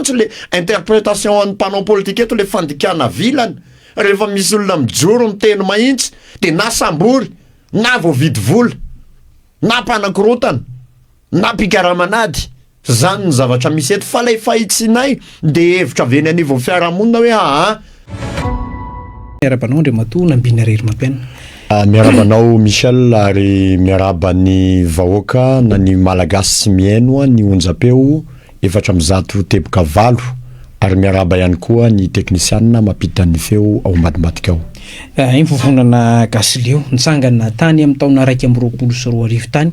mantsy le interprétation an'ny mpanao politika eto, le fandikana vilana. Rehefa misy olona mijoro miteny mahitsy de na sambory na voavidy vola na mpanakorontana na mpikaraman'ady. Zany ny zavatra misy eto fa lay fahitsinay de hevitra avy eny anivon'ny fiarahamonina hoe aa. Miarahaba anao Andriamatoa Nambina Raherimampianina. Miarahaba anao Michel ary miarahaba ny vahoaka na ny Malagasy mihaino ny onjam-peo 104.8 ary miarahaba ihany koa ny teknisianina mampita ny feo ao ambadimbadika ao. Iny vovonana Gasy Leo nitsangana tany amin'ny taona 2021 tany.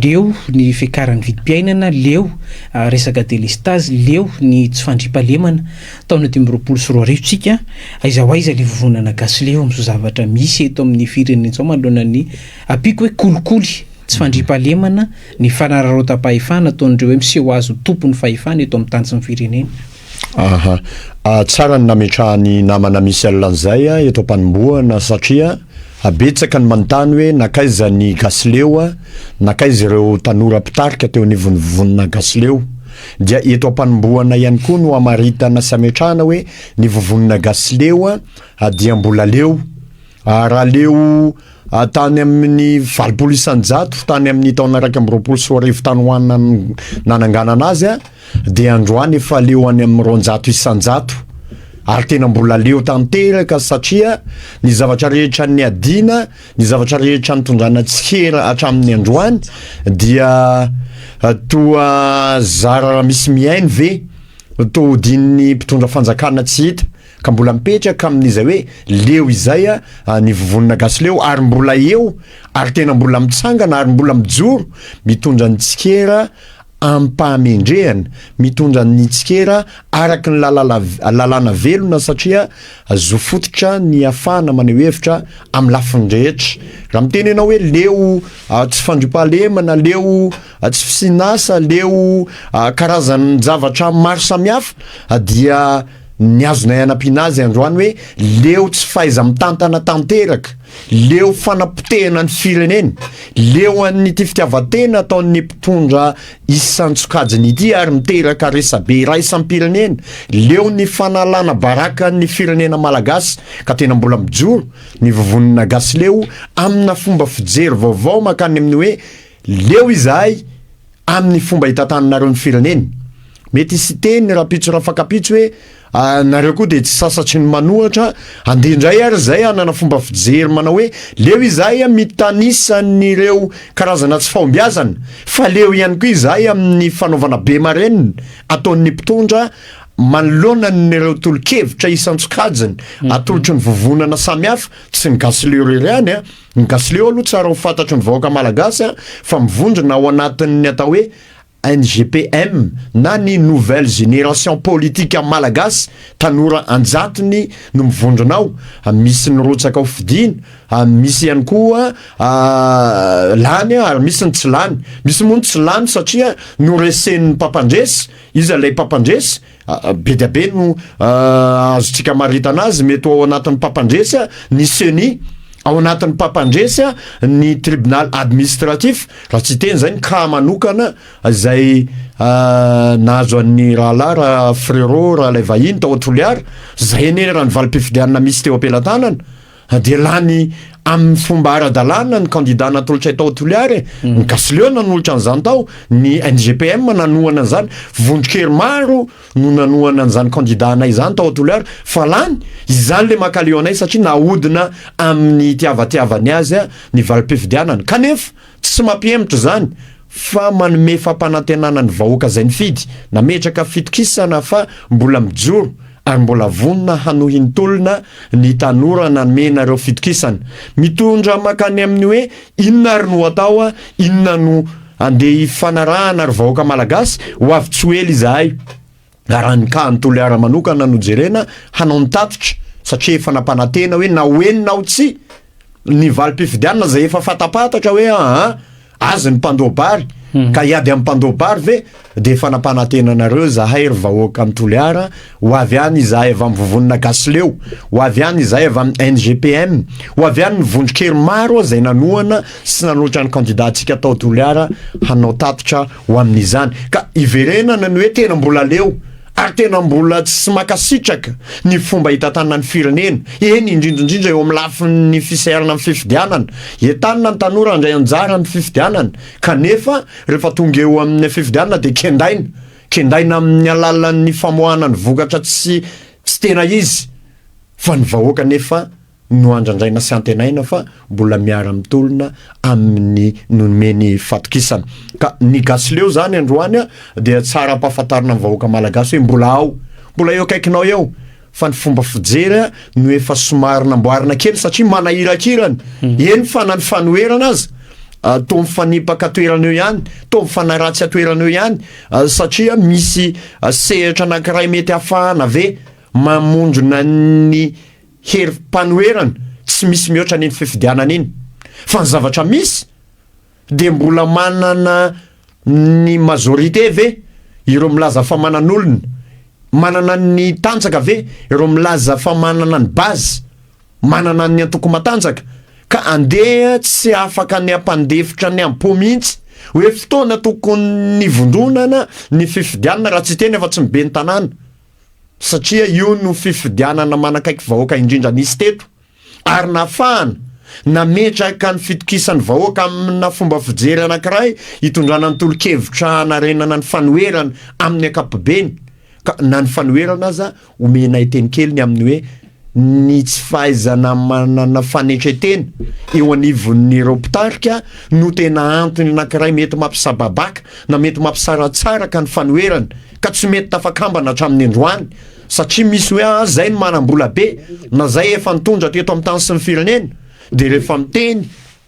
Leo ny fiakaran'ny vidim-piainana, leo resaka delestazy, leo ny tsy fandriampahalemana. Taona 2025 tsika, aiza ho aiza ilay vovonana Gasy Leo amin'izao zavatra misy eto amin'ny firenena izao manoloana ny ampiako hoe kolikoly, tsy fandriampahalemana, ny fanararaotam-pahefana ataon'ireo hoe miseho azy ho tompon'ny fahefana eto amin'ny tany sy ny firenena. Aha. Tsara ny nametrahan'ny namana Michel an'izay eto am-panombohana satria betsaka ny manontany hoe nankaiza ny Gasileo, nankaiza ireo tanora mpitarika teo anivon'ny vovonana Gasileo. Dia eto am-panombohana ihany koa no hamaritana sy hametrahana hoe ny vovonana Gasileo dia mbola leo. Raha leo tany amin'ny 80% tany amin'ny taona 2021 tany ho any nananganana azy dia androany efa leo any amin'ny 200% ary tena mbola leo tanteraka satria ny zavatra rehetra niadiana, ny zavatra rehetra nitondrana tsikera hatramin'ny androany dia toa zara raha misy mihaino ve, toa hodian'ny mpitondra fanjakana tsy hita. Ka mbola mipetraka amin'izay hoe leo izay ny vovonana gasy leo ary mbola eo ary tena mbola mitsangana ary mbola mijoro mitondra ny tsikera amim-pahamendrehana, mitondra ny tsikera araka ny lalàna velona satria zo fototra ny afahana maneho hevitra amin'ny lafiny rehetra. Raha miteny ianao hoe leo tsy fandriampahalemana, leo tsy fisian'asa, leo karazan-javatra maro samihafa dia Ny azonay anampiana azy androany hoe leo tsy fahaiza-mitantana tanteraka, leo fanapotehana ny firenena, leo an'ity fitiavan-tena ataon'ny mpitondra isan-tsokajiny ity ary miteraka resabe iraisam-pirenena, leo ny fanalana baraka ny firenena malagasy ka tena mbola mijoro ny vovonana gasy leo amina fomba fijery vaovao mankany amin'ny hoe leo izahay amin'ny fomba hitantananareo ny firenena. Mety hisy hiteny rahampitso rafakampitso hoe nareo koa dia tsy sasatry ny manohatra, andeha indray ary izay hanana fomba fijery manao hoe leo izahay mitanisa an'ireo karazana tsy fahombiazana fa leo ihany koa izahay amin'ny fanaovana be marenina ataon'ny mpitondra manoloana an'ireo tolo-kevitra isan-tsokajiny atolotry ny vovonana samihafa, tsy ny Gasy Leo irery ihany an! Ny Gasy Leo aloha tsara ho fantatry ny vahoaka malagasy fa mivondrona ao anatin'ny atao hoe NGPM na ny Nouvelle Génération Politique Malagasy, tanora an-jatony no mivondrona ao, misy nirotsaka ho fidiana, misy ihany koa lany ary misy ny tsy lany, misy moa ny tsy lany satria noresen'ny mpampandresy, iza ilay mpampandresy? Be dia be no azontsika amaritana azy, mety ho ao anatin'ny mpampandresy ny ceni, ao anatin'ny mpampandresy ny tribunal administratif, raha tsy hiteny izay ny cas manokana izay nahazo an'ny rahalahy ra Frérot Ralaivahiny tao Toliara, izay anie raha ny valim-pifidianana misy teo am-pelatanana dia lany amin'ny fomba ara-dalàna ny kandida natolotray tao Toliara e, ny Gasileo nanolotra an'izany tao, ny NGPM nanohana an'izany, vondron-kery maro no nanohana an'izany kandida anay izany tao Toliara fa lany, izany le mankaleo anay satria nahodina amin'ny itiavatiavany azy ny valim-pifidianana kanefa tsy mampihemotra izany fa manome fampanantenana ny vahoaka izay nifidy, nametraka fitokisana fa mbola mijoro ary mbola vonona hanohy ny tolona ny tanora nanome nareo fitokisana. Mitondra mankany amin'ny hoe inona ary no atao, inona no andeha hifanarahana ry vahoaka malagasy, ho avy tsy ho ela izahay. Raha ny cas an'i Toliara manokana no jerena, hanao ny tatitra satria efa nampanantena hoe na ho eny na ho tsia ny valim-pifidianana izay efa fatapatatra hoe aa azy ny mpandoa-bary ka hiady amin'ny mpandoa-bary ve dia efa nampanantena anareo izahay ry vahoakan'i Toliara, ho avy any izahay avy amin'ny vovonana Gasileo, ho avy any izahay avy amin'ny NGPM, ho avy any ny vondron-kery maro izay nanohana sy nanolotra ny kandidantsika tao Toliara hanao tatitra ho amin'izany. Ka iverenana ny hoe tena mbola leo. Ary tena mbola tsy mankasitraka ny fomba hitantanana ny firenena, eny indrindra indrindra eo amin'ny lafiny fiseharana amin'ny fifidianana. Entanina ny tanora handray anjara amin'ny fifidianana, kanefa rehefa tonga eo amin'ny fifidianana dia kendaina, kendaina amin'ny alalan'ny famoahana ny vokatra tsy tsy tena izy, fa ny vahoaka anefa no andrandraina sy antenaina fa mbola miara-mitolona amin'ny nomeny fatokisana. Ka ny Gasileo zany androany dia tsara ampahafantarina ny vahoaka malagasy hoe mbola ao, mbola eo akaikinao eo fa ny fomba fijery no efa somary namboarina kely satria manahirakirana, eny fa na ny fanoherana aza toa mifanipaka toerana eo ihany, toa mifanaratsy toerana eo ihany satria misy sehatra anankiray mety hahafahana ve mamondrona ny herim-panoherana tsy misy mihoatra an'iny fifidianana iny fa ny zavatra misy dia mbola manana ny majorité ve ireo milaza fa manan'olona, manana ny tanjaka ve ireo milaza fa manana ny base, manana ny antoko matanjaka ka andeha tsy afaka ny hampandefitra ny am-po mihitsy hoe fotoana tokony nivondronana ny fifidianana raha tsy hiteny afa-tsy ny ben'ny tanàna. satria io no fifidianana manakaiky vahoaka indrindra nisy teto ary nafahana nametraka ny fitokisan'ny vahoaka amina fomba fijery anankiray hitondrana ny tolo-kevitra hanarenana ny fanoherana amin'ny ankapobeny ka na ny fanoherana aza omenay teny kely ny amin'ny hoe ny tsy fahaizana manana fanetren-tena eo anivon'ireo mpitarika no tena antony anankiray mety mampisababaka na mety mampisaratsaraka ny fanoherana ka tsy mety tafakambana hatramin'ny androany satria misy hoe ah zay no manam-bola be na zay efa nitondra teto amin'ny tany sy ny firenena de rehefa miteny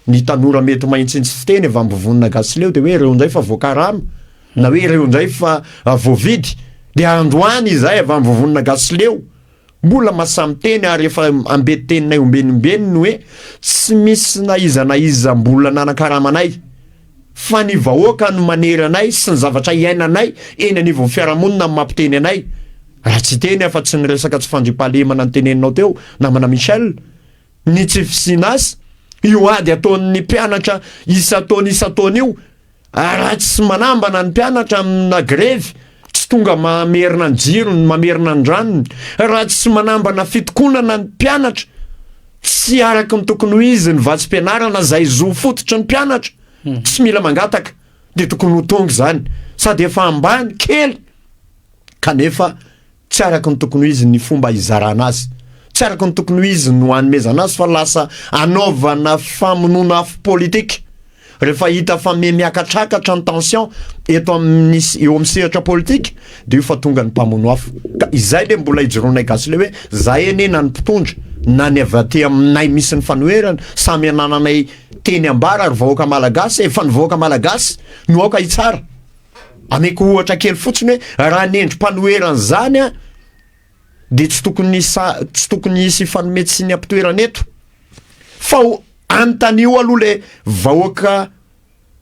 ny tanora mety mahintsintsy fiteny avy ambovonona gasileo de hoe ireo indray fa voakarama na hoe ireo indray fa voavidy de androany izahay avy ambovonona gasileo Mbola mahasahy miteny ary efa ambetiteninay ombeny ombeny ny hoe tsy misy na iza na iza mbola nanakarama anay fa ny vahoaka no manery anay sy ny zavatra iainanay eny anivon'ny fiarahamonina no mampiteny anay. Raha tsy hiteny afa tsy ny resaka tsy fandriampahalemana noteneninao teo namana Michel, ny tsy fisiana asa, io ady ataon'ny mpianatra isan-taona isan-taona io, Raha tsy manambana ny mpianatra amina grevy, tsy tonga mamerina ny jirony, mamerina ny ranony. Raha tsy manambana fitokonana ny mpianatra, tsy araka ny tokony ho izy ny vatsim-pianarana izay zo fototry ny mpianatra. Tsy mila mangataka dia tokony ho tonga izany. Sady efa ambany kely kanefa Tsy araka ny tokony ho izy ny fomba hizarana azy. Tsy araka ny tokony ho izy no hanomezana azy fa lasa anaovana famonoana afo politika. Rehefa hita fa miha miakatrakatra ny tension eto amin'ny eo amin'ny sehatra politika dia io fa tonga ny mpamono afo. Ka izay le mbola ijoroanay gasy le hoe zahay anie na ny mpitondra na ny avy aty aminay misy ny fanoherana samy anananay teny ambara ry vahoaka malagasy e, fa ny vahoaka malagasy no aoka hitsara. Ameko ohatra kely fotsiny hoe raha ny endri-panoherana izany an, dia tsy tokony hisa tsy tokony hisy hifanome tsiny am-pitoerana eto. Fa anontanio aloha le vahoaka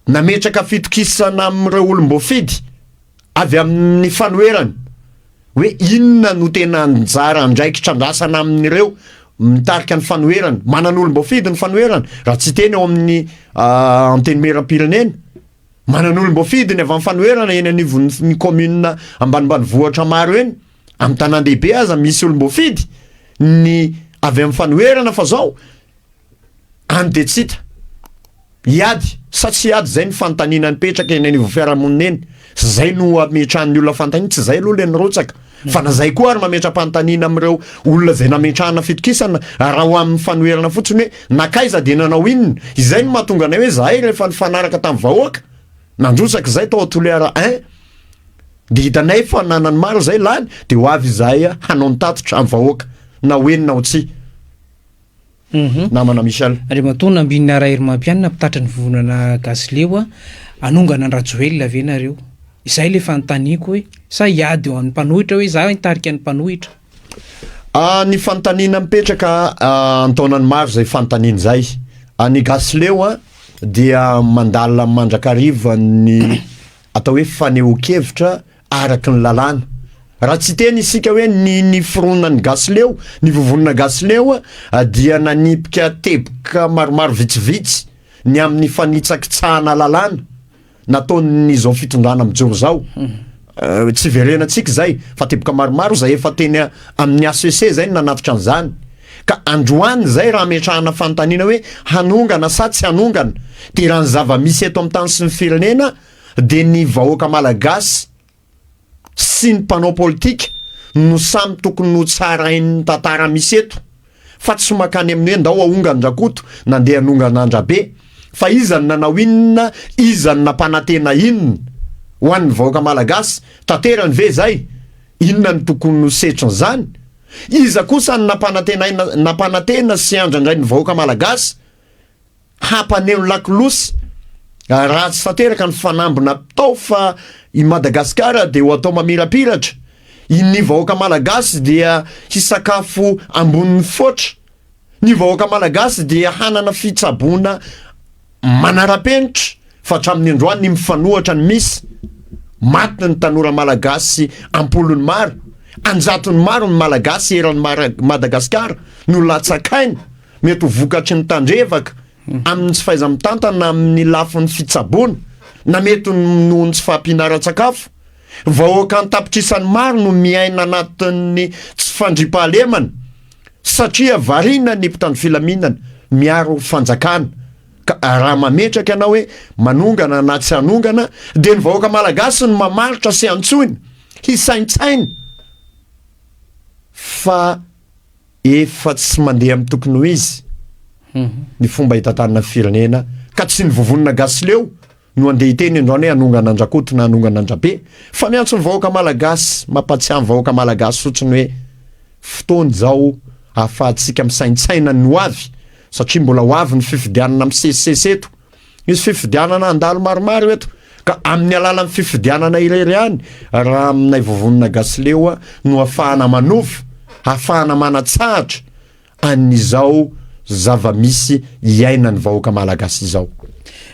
nametraka fitokisana amin'ireo olom-boafidy avy amin'ny fanoherana hoe inona no tena anjara andraikitra andrasana amin'ireo mitarika ny fanoherana. Manana olom-boafidy ny fanoherana raha tsy hiteny ao amin'ny antenimieram-pirenena. Manana olom-boafidy ny avy amin'ny fanoherana eny anivon'ny commune ambanimbanivohitra maro eny, amin'ny tanàn-dehibe aza misy olom-boafidy ny avy amin'ny fanoherana fa zao any dia tsy hita. Hiady sa tsy hiady zay ny fanontaniana mipetraka eny anivon'ny fiarahamonina eny, zay no ametrahan'ny olona fanontaniana, tsy zay aloha le nirotsaka. Fa na zay koa ary mametra-panontaniana amin'ireo olona izay nametrahana fitokisana raha ho amin'ny fanoherana fotsiny hoe nankaiza dia nanao inona? Izay no mahatonga anay hoe zahay rehefa nifanaraka tamin'ny vahoaka, nandrotsaka izay tao Toliara un dia hitanay fa nanany maro izay lany dia ho avy izahay hanao ny tatitra amin'ny vahoaka na ho eny na ho tsia. Namana Michel. Andriamatoa Nambinina Raherimampianina mpitatry ny vovonana Gasileo, hanongana an-dRajoelina ve nareo? Izay ilay fanontaniako hoe, sa hiady eo amin'ny mpanohitra hoe za hitarika ny mpanohitra? Ah, ny fanontaniana mipetraka an-taonany maro izay fanontaniana izay. Ny Gasileo dia mandala mandrakariva ny atao hoe fanehoan-kevitra araka ny lalàna. Raha tsy hiteny isika hoe ny niforonan'ny Gasileo, ny vovonana Gasileo dia nanipika teboka maromaro vitsivitsy ny amin'ny fanitsakitsahana lalàna nataon'izao fitondrana mijoro izao. Tsy iverenantsika izay fa teboka maromaro izay efa teny amin'ny HCC izay no nanatitra an'izany. Ka androany izay raha ametrahana fanontaniana hoe hanongana sa tsy hanongana dia raha ny zava-misy eto amin'ny tany sy ny firenena dia ny vahoaka malagasy sy ny mpanao politika no samy tokony ho tsarain'ny tantara misy eto fa tsy makany amin'ny hoe ndao ahongan-dRakoto na ndeha hanongana an-dRabe fa iza no nanao inona, iza no nampanantena inona ho an'ny vahoaka malagasy, tanterany ve izay? Inona no tokony ho setrin'izany? Iza kosa no nampanantenaina nampanantena sy andrandrain'ny vahoaka malagasy hampaneno lakolosy raha tsy tanteraka ny fanamby natao fa i Madagasikara dia ho atao mamirapiratra, ny vahoaka malagasy dia hisakafo ambonin'ny foatra, ny vahoaka malagasy dia hanana fitsaboana manara-penitra fa hatramin'ny androany ny mifanohatra ny misy, maty ny tanora malagasy am-polony maro, an-jatony maro ny malagasy eran'i Madagasikara no latsak'aina. Mety ho vokatry ny tandrevaka amin'ny tsy fahaiza-mitantana amin'ny lafiny fitsaboana, na mety noho ny tsy fahampiana ara-tsakafo. Vahoaka an-tapitrisany maro no miaina anatin'ny tsy fandriampahalemana satria variana ny mpitandro filaminana miaro fanjakana. Ka raha mametraka ianao hoe manongana na tsy hanongana dia ny vahoaka malagasy no mamaritra sy antsoina hisaintsaina fa Efa tsy mandeha amin'ny tokony ho izy ny fomba hitantanana ny firenena ka tsy ny vovonana Gasileo no andeha hiteny androany hoe hanongana an-dRakoto na hanongana an-dRabe fa miantso ny vahoaka malagasy, mampatsiahy ny vahoaka malagasy fotsiny hoe fotoana izao ahafahantsika misaintsaina ny ho avy satria mbola ho avy ny fifidianana misesisesy eto. Misy fifidianana handalo maromaro eto ka amin'ny alalan'ny fifidianana irery ihany raha aminay Vovonana Gasileo no afahana manova, afahana manatsahatra an'izao zava-misy iainan'ny vahoaka malagasy izao.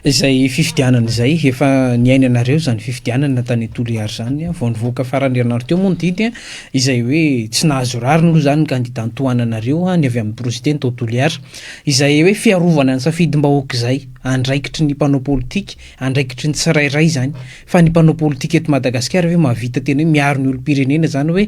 Izay fifidianana izay, efa niainanareo izany fifidianana tany Toliara izany, vao nivoaka faran'ny herinandro teo moa ny didy, izay hoe tsy nahazo rariny aloha izany ny kandida nitohananareo, ny avy amin'ny Prosite tao Toliara. Izay hoe fiarovana ny safidim-bahoaka izay, andraikitry ny mpanao politika, andraikitry ny tsirairay izany. Fa ny mpanao politika eto Madagasikara ve mahavita tena hoe miaro ny olom-pirenena izany hoe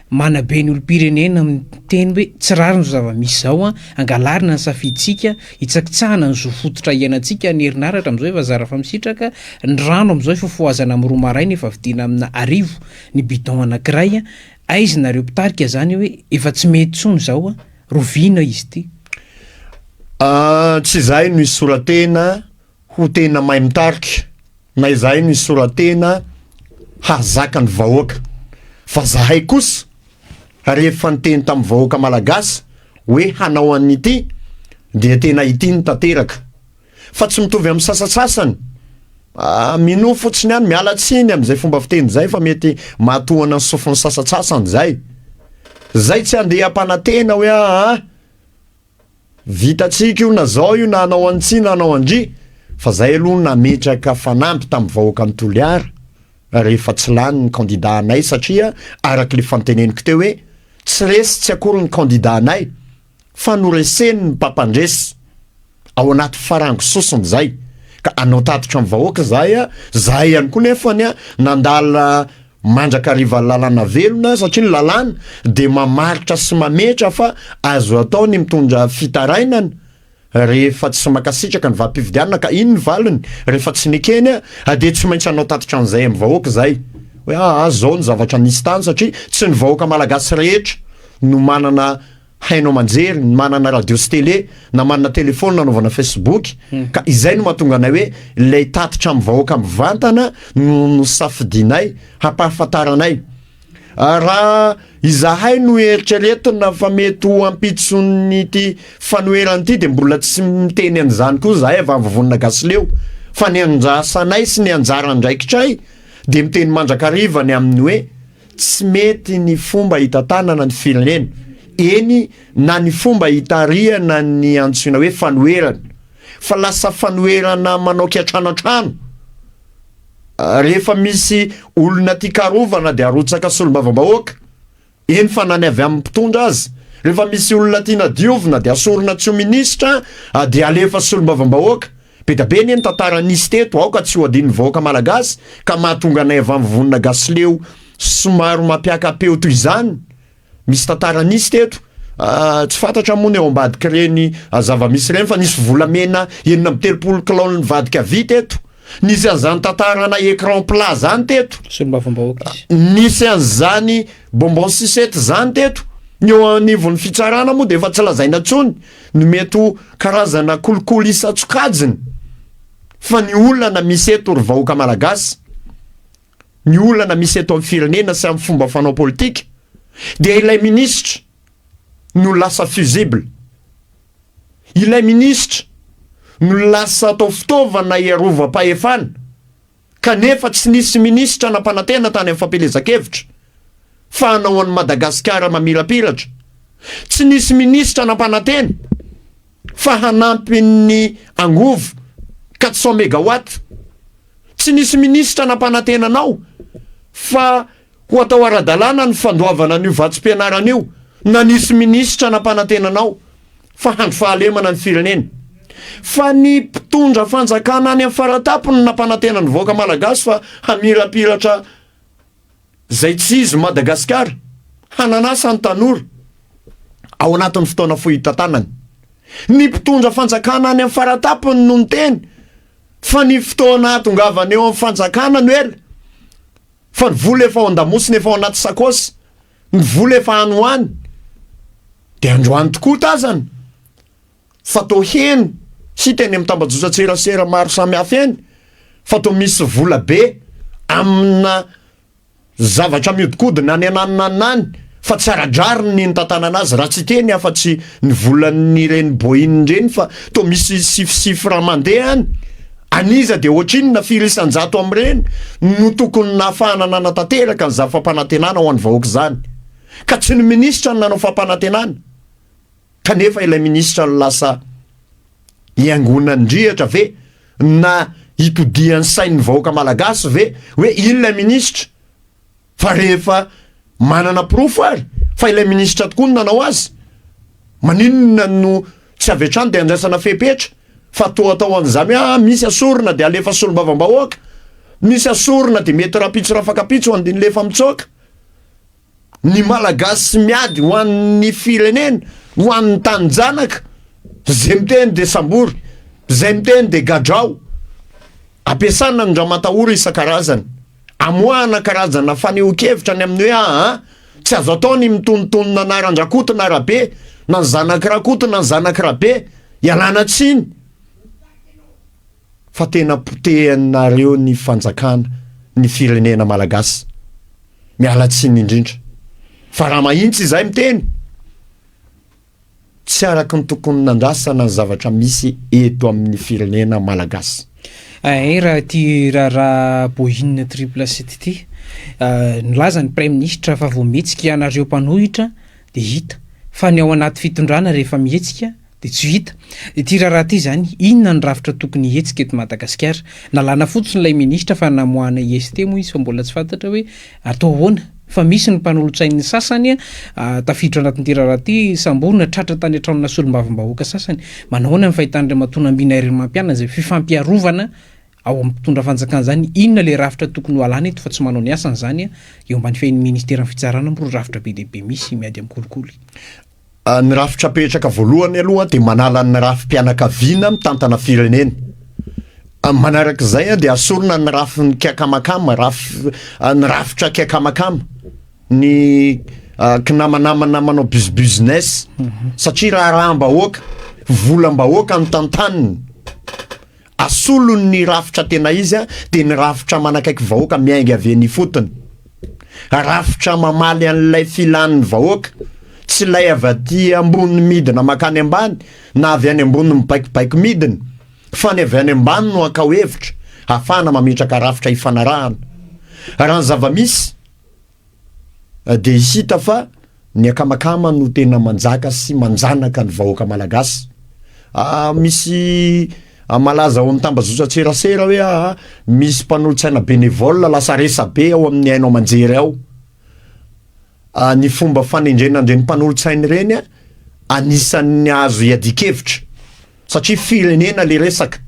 manabe ny olom-pirenena miteny hoe tsy rariny izao zava-misy izao an, angalarina ny safidintsika, hitsakitsahana ny zo fototra iainantsika, ny herinaratra amin'izao efa zara fa misitraka, ny rano amin'izao efa fohazana amin'ny roa maraina efa vidiana amina arivo ny bidon anankiray an, aiza nareo mpitarika izany hoe efa tsy mety intsony izao an. Roviana izy ity? Ah, tsy izahay no hisora-tena ho tena mahay mitarika, na izahay no hisora-tena hahazaka ny vahoaka, fa zahay kosa rehefa niteny tamin'ny vahoaka malagasy hoe hanao an'ity dia tena ity no tanteraka. Fa tsy mitovy amin'ny sasantsasany. Ah, minoa fotsiny ihany, miala tsiny amin'izay fomba fiteny izay fa mety mahatohana ny sofin'ny sasantsasany izay. Zay tsy handeha hampanantena hoe aa vitantsika io na zao io na hanao an'ity na hanao an-dry fa zay aloha nametraka fanamby tamin'ny vahoakan'i Toliara rehefa tsy lany ny kandida anay satria araka le fanteneniko teo hoe tsy resy tsy akory ny kandida anay fa noreseny ny mpampandresy ao anaty farango sosony zay ka anao tatitra amin'ny vahoaka zahay a, zahay ihany koa nefany a nandala mandrakariva lalàna velona satria ny lalàna de mamaritra sy mametra fa azo atao ny mitondra fitarainana rehefa tsy mankasitraka ny valim-pifidianana ka iny ny valiny rehefa tsy nekeny a de tsy maintsy hanao tatitra an'izay amin'ny vahoaka zay hoe aa zao ny zavatra nisy tany satria tsy ny vahoaka malagasy rehetra no manana haino aman-jery, ny manana radio sy télé, na manana téléphone anaovana facebook, ka izay no mahatonga anay hoe ilay tatitra amin'ny vahoaka mivantana no nosafidianay hampahafantaranay. Raha izahay no eritreretina fa mety ho ampitson'ity fanoherana ity dia mbola tsy miteny an'izany koa izahay avy amin'ny Vovonana Gasileo fa ny andrasanay sy ny anjara andraikitray dia miteny mandrakariva ny amin'ny hoe Tsy mety ny fomba hitantanana ny firenena, eny na ny fomba hitarihana ny antsoina hoe fanoherana, fa lasa fanoherana manao kiantranoantrano. Rehefa misy olona tian-karovana dia arotsaka solombavambahoaka, eny fa na ny avy amin'ny mpitondra aza. Rehefa misy olona tiana diovina dia asorina tsy ho minisitra dia alefa solombavambahoaka. Be da be anie ny tantara nisy teto, aoka tsy ho adinon'ny vahoaka malagasy ka mahatonga anay avy amin'ny Vonona Gasileo somary mampiaka-peo toy izany. Misy tantara nisy teto, tsy fantatra moa ny ao ambadik'ireny zava-misy ireny fa nisy volamena 36 kilao nivadika vy teto. Nisy an'izany tantarana écran plat zany teto. Solombavambahoaka izy. Nisy an'izany bonbon sucette zany teto. Ny eo anivon'ny fitsarana moa dia efa tsy lazaina intsony ny mety ho karazana kolikoly isan-tsokajiny. Fa ny olana misy eto ry vahoaka malagasy, ny olana misy eto amin'ny firenena sy amin'ny fomba fanao politika dia ilay minisitra no lasa fusible. Ilay minisitra no lasa atao fitaovana hiarovam-pahefana kanefa tsy nisy minisitra nampanantena tany amin'ny fampielezan-kevitra fa hanao an'i Madagasikara mamirapiratra. Tsy nisy minisitra nampanantena fa hanampy ny angovo 400 megawatt. Tsy nisy minisitra nampanantena anao fa ho atao ara-dalàna ny fandoavana an'io vatsim-pianarana io na nisy minisitra nampanantena anao fa handry fahalemana ny firenena. Fa ny mpitondra fanjakana any amin'ny faratapony no nampanantena ny vahoaka malagasy fa hamirapiratra izay tsy izy Madagasikara, hanan'asa ny tanora ao anatin'ny fotoana fohy hitantanany. Ny mpitondra fanjakana any amin'ny faratapony no niteny fa ny fotoana hahatongavana eo amin'ny fanjakana no ela. Fa ny vola efa ao an-damosina, efa ao anaty sakaosy, ny vola efa any ho any. Dia androany tokoa tazana fa toa heno hita eny amin'ny tambajotran-tserasera maro samihafa eny fa toa misy vola be amina zavatra mihodinkodina any ananona any any fa tsy ara-drariny ny nitantanana azy raha tsy hiteny afa-tsy ny volan'ireny Boeing ireny fa toa misy sifisifra mandeha any. An'iza dia ohatrinona, firy isan-jato amin'ireny no tokony nahafahana nanatanteraka an'izany fampanantenana ho an'ny vahoaka izany? Ka tsy ny minisitra no nanao fampanantenana, kanefa ilay minisitra no lasa iangonan-drihatra ve na itodihan'ny sain'ny vahoaka malagasy ve hoe iny ilay minisitra? Fa rehefa manana porofo ary fa ilay minisitra tokoa no nanao azy, maninona no tsy avy hatrany dia andraisana fepetra fa toa atao an'izany hoe ah misy asorina dia alefa solombavambahoaka, misy asorina dia mety rahampitso rafakampitso andiany lefa mitsoaka. Ny Malagasy miady ho an'ny firenena, ho an'ny tanin-janaka, izay miteny dia sambory, izay miteny dia gadrao. Ampiasana ny ramatahora isan-karazany. Amoahana karazana fanehoan-kevitra ny amin'ny hoe aa tsy azo atao ny mitonontonona anaran-dRakoto na Rabe, na ny zanak'i Rakoto na ny zanak'i Rabe. Ialana tsiny fa tena potehinareo ny fanjakana, ny firenena malagasy. Miala tsiny indrindra fa raha mahintsy izahay miteny, Tsy araka ny tokony nandrasana ny zavatra misy eto amin'ny firenena malagasy. Hay raha ity raharaha Boeing triple sept ity, nilaza ny praiminisitra fa vao mihetsika ianareo mpanohitra dia hita, fa ny ao anaty fitondrana rehefa mihetsika dia tsy hita. Ity raharaha ity izany, inona ny rafitra tokony hihetsika eto Madagasikara? Nalana fotsiny ilay minisitra fa namoahana IST moa izy fa mbola tsy fantatra hoe atao ahoana? Fa misy ny mpanolotsain'ny sasany tafiditra anatin'ity raharaha ity, samborina, tratra tany an-tranona solombavambahoaka sasany. Manao ahoana ny fahitan'Andriamatoa Nambina Herrimampianina izay fifampiarovana ao amin'ny mpitondra fanjakana izany? Inona ilay rafitra tokony ho alana eto fa tsy manao ny asany izany eo ambany fehin'ny ministeran'ny fitsarana moa rafitra be dia be misy miady amin'ny kolikoly? Ny rafitra apetraka voalohany aloha dia manala ny rafi-pianakaviana mitantana firenena. Manarak'izay dia asorina ny rafin'ny kiakamakama, raf- ny rafitra kiakamakama, ny kinamanamana manao buz business satria raharaham-bahoaka, volam-bahoaka no tantaniny. Asolony ny rafitra tena izy dia ny rafitra manakaiky vahoaka miainga avy eny ifotony. Rafitra mamaly an'ilay filan'ny vahoaka, tsy ilay avy aty ambony midina mankany ambany na avy any ambony mibaikobaiko midina fa ny avy any ambany no akao hevitra hahafahana mametraka rafitra ifanarahana. Raha ny zava-misy dia hita fa ny akamakama no tena manjaka sy manjanaka ny vahoaka malagasy. Ah, misy ah, malaza ao amin'ny tambazotran-tserasera hoe ah, misy mpanolotsaina bénévole lasa resabe ao amin'ny haino aman-jery ao. Ah, ny fomba fanendrena an'ireny mpanolotsaina ireny ah, anisan'ny azo iadian-kevitra satria firenena le resaka.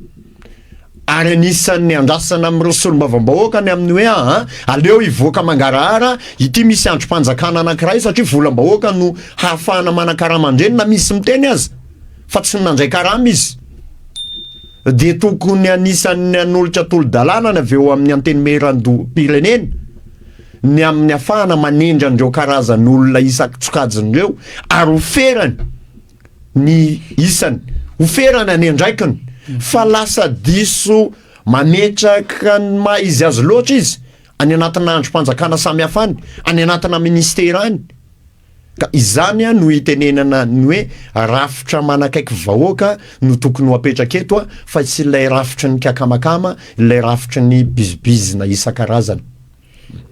Ary anisan'ny andrasana amin'ireo solombavambahoaka ny amin'ny hoe aa aleo hivoaka mangarahara ity misy andrim-panjakana anankiray satria volam-bahoaka no hahafahana manakarama an'ireny na misy miteny aza fa tsy nandray karama izy dia tokony anisan'ny hanolotra tolo-dalàna ny avy eo amin'ny antenimierandoham-pirenena ny amin'ny hafahana manendry an'ireo karazan'olona isan-tsokajiny ireo ary ho ferany ny isany, ho ferana ny andraikiny fa lasa diso mametraka ny maha izy azy loatra izy any anatina andrim-panjakana samihafa any, any anatina ministera any. Ka izany no itenenana ny hoe rafitra manakaiky vahoaka no tokony ho apetraka eto fa tsy ilay rafitry ny kakamakama, ilay rafitry ny bizibizina isan-karazany.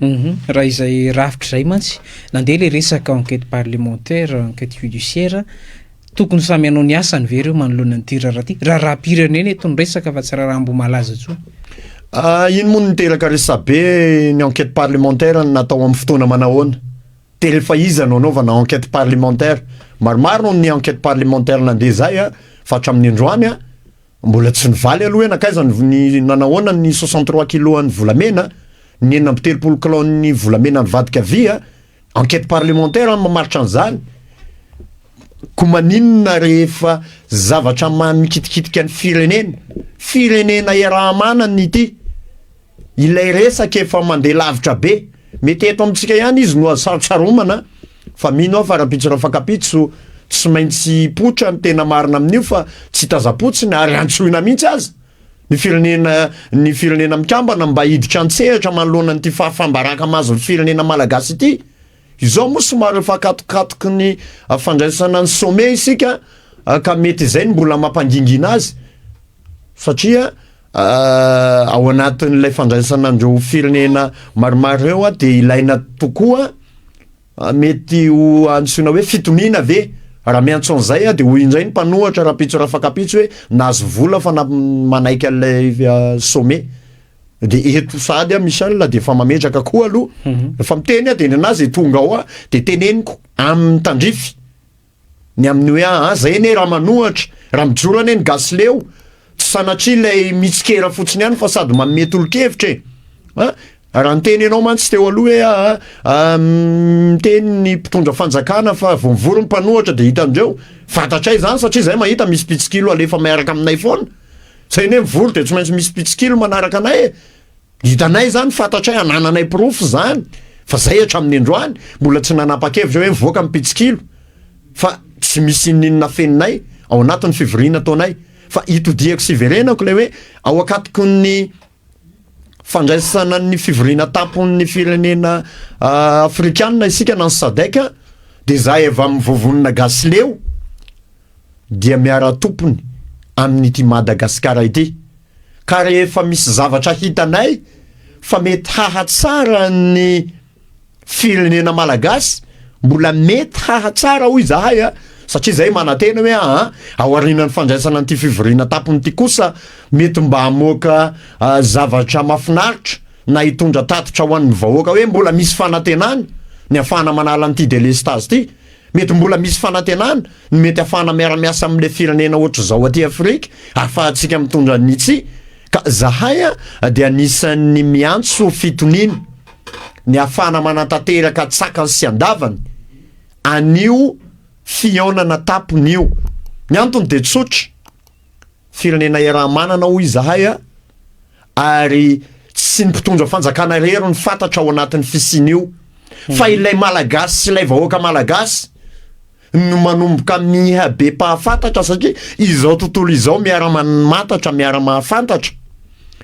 Hum raha izay rafitra izay mantsy, nandeha ilay resaka enquête parlementaire, enquête judiciaire, tokony samy hanao ny asany ve ireo manoloana an'ity raharaha ity? Raharaham-pirenena eto ny resaka fa tsy raharaha Ambohimalaza intsony. Ah, iny moa no niteraka resabe ny enquête parlementaire natao amin'ny fotoana manahoana? Dia rehefa iza no anaovana enquête parlementaire? Maromaro ny enquête parlementaire nandeha izay a, fa hatramin'ny androany a, Mbola tsy nivaly aloha hoe nankaiza ny nanahoana ny 63 kilos an'ny volamena, ny 36 kilao ny volamena nivadika vy a, enquête parlementaire no mamaritra an'izany. Ko maninona rehefa zavatra manikitikitika ny firenena, firenena iaraha-manana ity. Ilay resaka efa mandeha lavitra be. Mety eto amintsika ihany izy no azo sarotsaromana fa mino aho fa rahampitso rafankapitso tsy maintsy hipoitra ny tena marina amin'io fa tsy tazam-potsiny ary antsoina mihitsy aza ny firenena ny firenena mikambana mba hiditra an-tsehatra manoloana an'ity fahafaham-baraka mahazo ny firenena malagasy ity. Izao moa somary efa akatokatoky ny fandraisana ny sommet isika ka mety izay no mbola mampangingina azy satria Ao anatin'ilay fandraisana an'ireo firenena maromaro ireo dia ilaina tokoa mety ho antsoina hoe fitoniana ve? Raha miantso an'izay dia hoy indray ny mpanohatra rahampitso rafakampitso hoe nahazo vola fa manaiky an'ilay sommet. Dia eto sahady aho Michel dia efa mametraka koa aloha. Rehefa miteny aho dia ny an'ahy izay tonga ao aho dia teneniko amin'ny tandrify. Ny amin'ny hoe aa zay anie raha manohatra, raha mijoro anie ny gasy leo, tsy sanatria ilay mitsikera fotsiny ihany fa sady manome tolo-kevitra e! A! Raha niteny ianao mantsy teo aloha hoe aa miteny ny mpitondra fanjakana fa vao mivory ny mpanohatra dia hitandreo, fantatray izany satria zay mahita misy mpitsikilo alefa miaraka aminay foana, zay anie mivory dia tsy maintsy misy mpitsikilo manaraka anay e! Hitanay izany, fantatray, anananay porofo izany fa zay hatramin'ny androany mbola tsy nanapa-kevitra hoe mivoaka ny mpitsikilo fa tsy misy inoninona afeninay ao anatin'ny fivoriana ataonay fa itodihako sy iverenako ilay hoe ao akatoky ny fandraisana ny fivoriana tampon'ny firenena afrikanina isika na ny SADC dia zahay avy amin'ny vovonona gasy leo dia miara-tompony amin'ity Madagasikara ity. Ka rehefa misy zavatra hitanay fa mety hahatsara ny firenena malagasy, mbola mety hahatsara hoy izahay a, satria izahay manantena hoe aa aorianan'ny fandraisana an'ity fivoriana tampony ity kosa mety mba hamoaka zavatra mahafinaritra na hitondra tatitra ho an'ny vahoaka hoe mbola misy fanantenana ny hafahana manala an'ity delestazy ity. Mety mbola misy fanantenana ny mety hafahana miara-miasa amin'ilay firenena ohatr'izao aty Afrika ahafahantsika mitondra ny tsia ka zahay dia anisan'ny miantso fitoniana ny hafahana manatanteraka an-tsakany sy an-davany an'io fihaonana tampony io. Ny antony dia tsotra. Firenena iaraha-manana hoy izahay a, ary tsy ny mpitondra fanjakana irery no fantatra ao anatin'ny fisian'io fa ilay Malagasy sy ilay vahoaka Malagasy no manomboka miha be mpahafantatra satria izao tontolo izao miara-mamantatra, miara-mahafantatra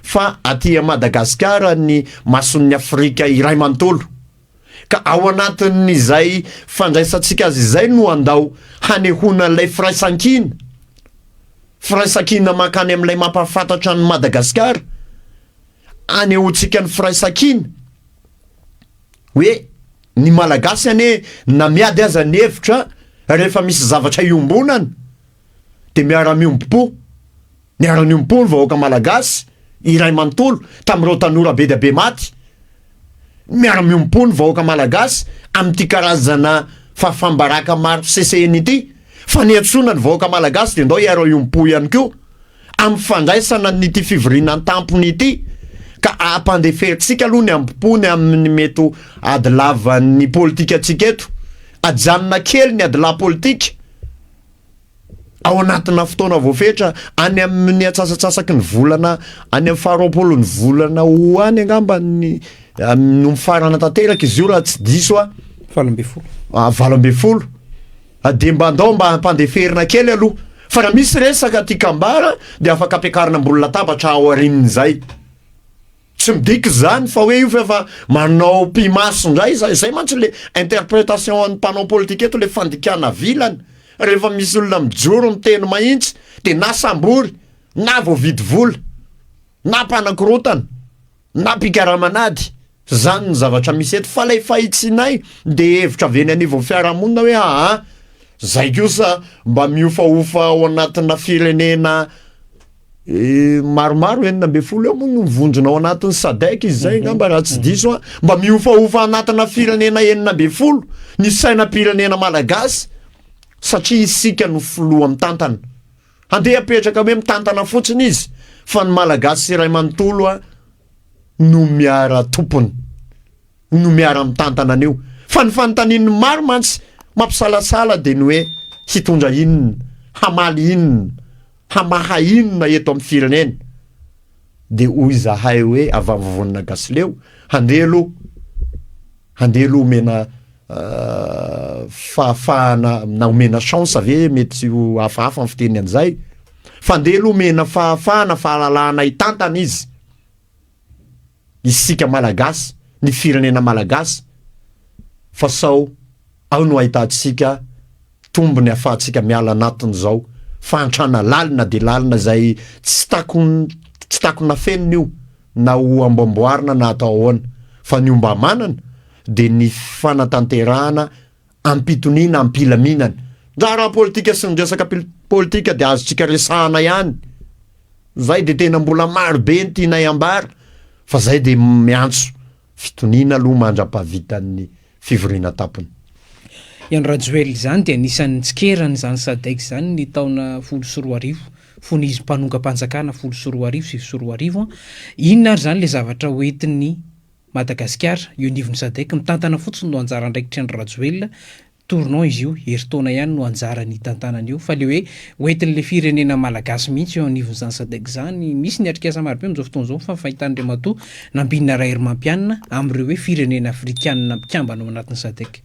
fa aty Madagasikara ny mason'ny Afrika iray manontolo. Ka ao anatin'izay fandraisantsika azy izay no andao hanehoana ilay firaisankina, firaisankina mankany amin'ilay mampahafantatra an'i Madagasikara, anehoantsika ny firaisankina hoe ny Malagasy anie na miady aza ny hevitra rehefa misy zavatra iombonana dia miara-miombom-po. Niara-niombom-po ny vahoaka Malagasy iray manontolo tamin'ireo tanora be dia be maty. Miara-miombom-po ny vahoaka Malagasy amin'ity karazana fahafaham-baraka maro sesehiny ity. Fa niantsoana ny vahoaka Malagasy dia ndao hiara-hiombom-po ihany koa. amin'ny fandraisana an'ity fivoriana an-tampony ity ka ampandeferintsika aloha ny ambopo ny amin'ny mety ho ady lavan'ny politikantsika eto. Ajanona kely ny adilahy politika ao anatina fotoana voafetra any amin'ny antsasatsasaky ny volana any amin'ny faharoapolon'ny volana ho any angamba ny no mifarana tanteraka izy io raha tsy diso aho. 18. Ah, 18. Dia mba andao mba hampandeferina kely aloha fa raha misy resaka tian-kambara dia afaka ampiakarina ambony latabatra aorian'izay. Tsy midika izany fa hoe io fa efa manao pi-maso indray izay, izay mantsy le interpretation an'ny mpanao politika eto le fandikana vilana, rehefa misy olona mijoro miteny mahintsy dia na sambory na voavidy vola na mpanakorontana na mpikaraman'ady, zany ny zavatra misy eto, fa lay fahitsinay dia hevitra avy eny anivon'ny fiarahamonina hoe aa zay kosa mba miofaofa ao anatina firenena Maromaro, 16 eo moa no mivondrona ao anatin'ny Sadec izy izay angamba raha tsy diso aho, mba mihofahofa anatina firenena 16 ny sainam-pirenena malagasy satria isika no filoha mitantana. Handeha hapetraka hoe mitantana fotsiny izy fa ny malagasy iray manontolo no miara-tompony. no miara-mitantana an'io. Fa ny fanontanian'ny maro mantsy mampisalasala dia ny hoe hitondra inona, hamaly inona, hamaha inona eto amin'ny firenena? Dia hoy izahay hoe avy amin'ny Vovonana Gasileo, handeha aloha, handeha aloha omena fahafahana na omena chance ve mety ho hafahafa ny fiteny an'izay, fa andeha aloha omena fahafahana, fahalalahana hitantana izy. isika Malagasy, ny firenena Malagasy fa sao ao no ahitantsika tombony ahafahantsika miala anatin'izao fahantrana lalina dia lalina izay tsy takon tsy takona fenina io na ho amboamboarina na atao ahoana fa ny ombamanana dia ny fanatanterahana am-pitoniana am-pilaminana. Ny raharaha politika sy ny resaka politika dia azontsika resahana ihany. Zay dia tena mbola maro be ny tianay ambara fa zay dia miantso fitoniana aloha mandra-pahavitan'ny fivoriana tampony. I Andry Rajoelina izany dia anisan'ny nitsikera an'izany Sadec izany ny taona 2010, fony izy mpanongam-panjakana 2010, 2009. Inona ary izany ilay zavatra hoentin'ny Madagasikara, eo anivon'ny Sadec, mitantana fotsiny no anjara andraikitr'i Andry Rajoelina, tournant izy io, herintaona ihany no anjarany hitantanana eo, fa le hoe hoentin'le firenena malagasy mihitsy eo anivon'izany Sadec izany, misy ny atrikasa marobe amin'izao fotoana izao fa ny fahitan'Andriamatoa Nambinina Raherimampianina amin'ireo hoe firenena afrikanina mpikambana ao anatin'ny Sadec.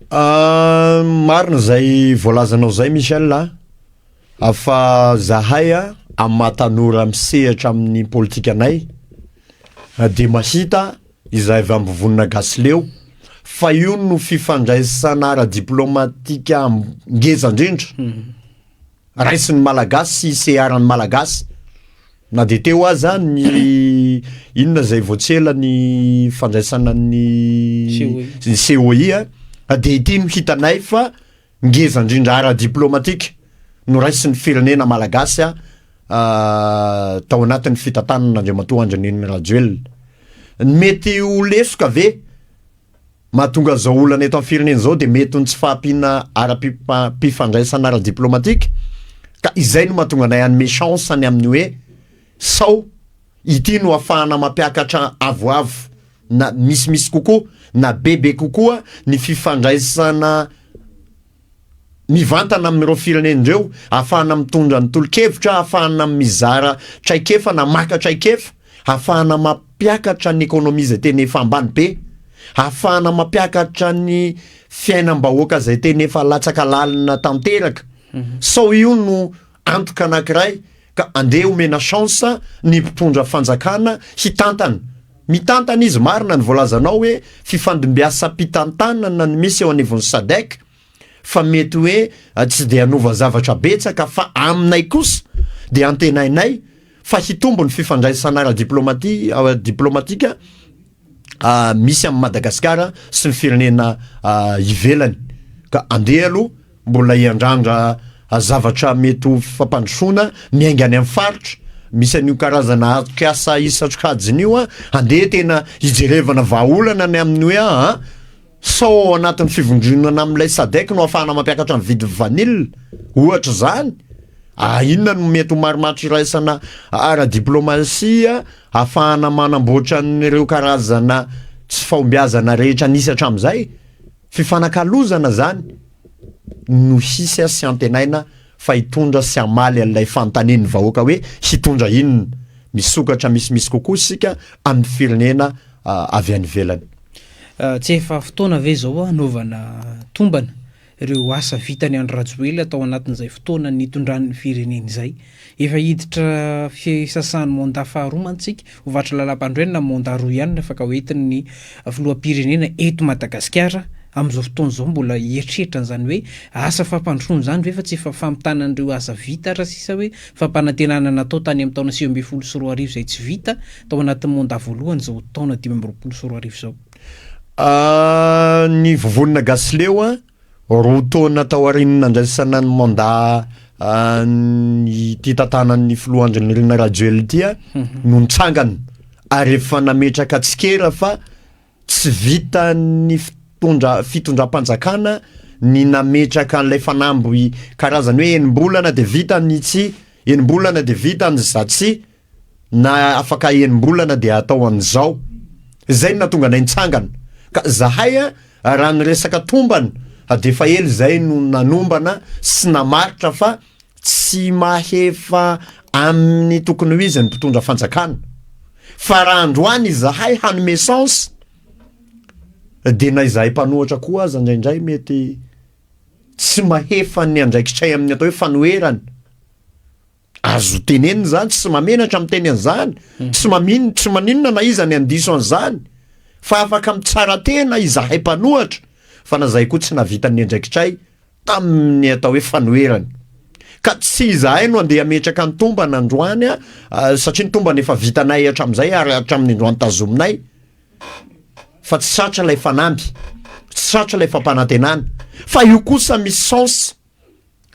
Marina izay voalazanao izay Michel a, fa zahay amin'ny maha tanora misehatra amin'ny politikanay, dia mahita izay avy Ambovonona Gasileo fa io no fifandraisana ara-diplaomatika ngeza indrindra raisin'ny Malagasy sy iseharan'ny Malagasy na dia teo aza ny inona izay vao tsy ela ny fandraisana ny COI a dia ity no hitanay fa ngeza indrindra ara-diplaomatika noraisin'ny firenena malagasy tao anatin'ny fitantanana Andriamatoa Andry Nirina Rajoelina. Ny mety ho lesoka ve mahatonga izao olana eto amin'ny firenena izao dia mety ho ny tsy fahampiana ara-pifandraisana ara-diplaomatika ka izay no mahatonga anay hanome chance ny amin'ny hoe sao ity no ahafahana mampiakatra avoavo na misimisy kokoa na bebe kokoa ny fifandraisana mivantana amin'ireo firenena ireo, ahafahana mitondra ny tolo-kevitra, ahafahana mizara traikefa na maka traikefa, ahafahana mampiakatra ny ekonomia izay tena efa ambany be, ahafahana mampiakatra ny fiainam-bahoaka izay tena efa latsaka lalina tanteraka. Sao io no antoka anankiray Ka andeha omena chance ny mpitondra fanjakana hitantana. Mitantana izy, marina ny voalazanao hoe fifandimbiasam-pitantanana no misy eo anivon'ny Sadec fa mety hoe tsy dia hanova zavatra betsaka fa aminay kosa dia antenainay fa hitombo ny fifandraisana ara-diplomatie diplomatika misy amin'i Madagasikara sy ny firenena ivelany. Ka andeha aloha Mbola hiandrandra zavatra mety ho fampandrosoana miainga any amin'ny faritra misy an'io karazana atrikasa isan-tsokajiny io handeha tena hijerevana vahaolana ny amin'ny hoe aa sao ao anatin'ny fivondronana amin'ilay Sadec no ahafahana mampiakatra ny vidin'ny vanille ohatra izany. Ah, inona no mety ho marimaritra iraisana ara-diplaomasia ahafahana manamboatra an'ireo karazana tsy fahombiazana rehetra nisy hatramin'izay? Fifanakalozana izany no hisy sy antenaina fa hitondra sy hamaly an'ilay fanontanian'ny vahoaka hoe hitondra inona? Misokatra misimisy kokoa isika amin'ny firenena avy any ivelany. Tsy efa fotoana ve izao hanaovana tombana ireo asa vitan'i Andry Rajoelina tao anatin'izay fotoana nitondrany ny firenena izay? Efa hiditra fisasahan'ny mandat faharoa mantsy isika, ho vatry lalam-panorenana mandat roa ihany no afaka hoentin'ny filoham-pirenena eto Madagasikara amin'izao fotoana izao mbola hieritreritra an'izany hoe asa fampandrosoana izany ve fa tsy efa famitana an'ireo asa vita ary sisa hoe fampanantenana natao tany amin'ny taona 2019 izay tsy vita tao anatin'ny mandat voalohany izao taona 2025 izao. Ny Vovonana Gasileo a, roa taona taorian'ny nandraisana ny mandat ity tantanan'ny filoha Andry Nirina Rajoelina ity a, no nitsangana ary efa nametraka tsikera fa Tsy vitan'ny fitondra fitondram-panjakana ny nametraka an'ilay fanamby karazany hoe enim-bolana dia vita ny itsy, enim-bolana dia vita ny zatsy, na afaka enim-bolana dia atao an'izao. Izay no nahatonga anay nitsangana. Ka zahay a, raha ny resaka tombana dia efa ela izay no nanombana sy namaritra fa tsy mahefa amin'ny tokony ho izy ny mpitondra fanjakana fa raha androany izahay hanome sens dia na izahay mpanohatra koa aza indraindray mety tsy mahefa ny andraikitray amin'ny atao hoe fanoherana azo tenenina izany tsy mamenatra miteny an'izany hmm. tsy mamin tsy maninona na iza ny andiso an'izany fa afaka mitsara tena izahay mpanohatra fa na zahay koa tsy nahavita ny andraikitray tamin'ny atao hoe fanoherana. Ka tsy izahay no andeha hametraka ny tombana androany satria ny tombana efa vitanay hatramin'izay ary hatramin'ny androany tazominay fa tsy tratra ilay fanamby, tsy tratra ilay fampanantenana. Fa io kosa misy sens